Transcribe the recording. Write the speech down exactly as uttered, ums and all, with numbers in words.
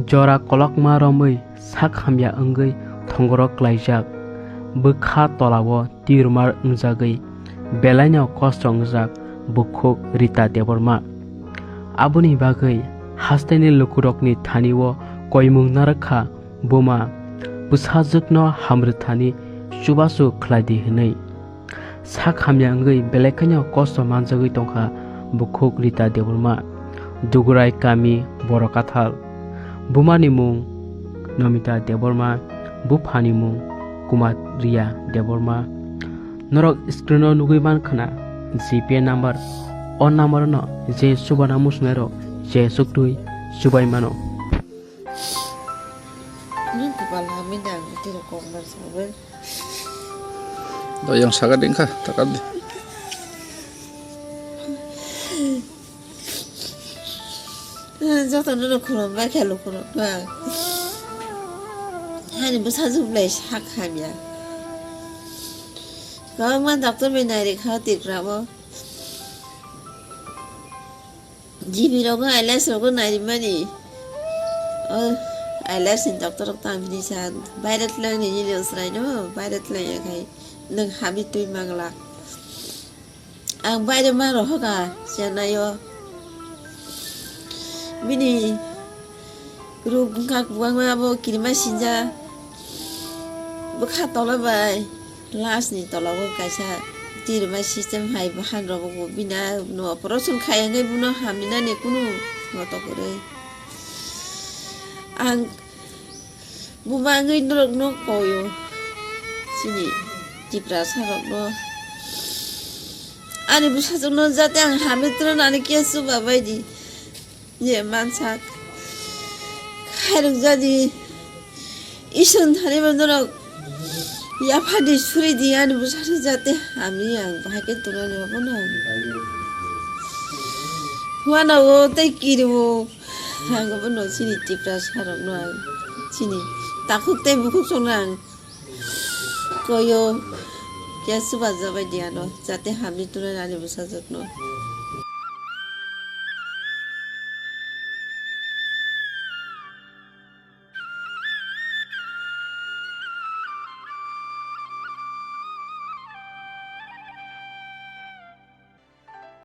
Jora kolokma romwi sak hamya wngwi thongoro klaijak, bwkha tolao tirmar wngjagwi belaino kosto wngjak bukhuk Rita Debbarma. Aboni bagwi hastaini lukurokni thani-o koimung narwkha buma bwsajwkno hamrwthani chubachu khlaidi hwnwi. Sak hamya wngwi belai kheno kosto manjagwi tongkha bukhuk Rita Debbarma, Dugurai kami Borokathal. Bumani mung Nomita Debbarma, buphani mung Kumar Riya Debbarma. Norok screen-o nugwi mankha na G P A number. O number-no je chubana muchungnairok je chuktwi chubai mano. Nini kwpal hamwi nang tiro kokma sabai. Do yang saga ding kha, takar di. Joto nono khulum bai khe lukurok ba. Hani bwsajwk belai sak hamya. Kwbangma doctor bai nairi kha Tripura o. G B rogo I L S rogo nairimani. O I L S ni doctor rok tang bini sa baire tlang ni nini osrai no baire tlang ya khai nwng hami twi mangla. Ang baire ma rohoga Chennai o. Bini ruk wngkha kwbangma abo kirima sinja bwkha tola bai. Last ni tola o kaisa tirma system hai bahan rok bo bina no operation khai wngwi bono hamina ni kunu moto kwrwi. Ang buma wngwi norok no koyo chini Tiprasa rok no ani bwsajwk no jate ang hamwi twnani khe chuba bai di. Ye mansak khairok jadi Iswrwng thani bo norok yaphadi suri di ani bwsajwk jate hamya ang bahai khe tongmani obo no ang huana o tei kiri o ang obo no chini Tiprasa rok no ang chini takhuk tei bukhuk song no ang koyo khe chuba jabai di ano jate hamya tongmani ani bwsajwk no.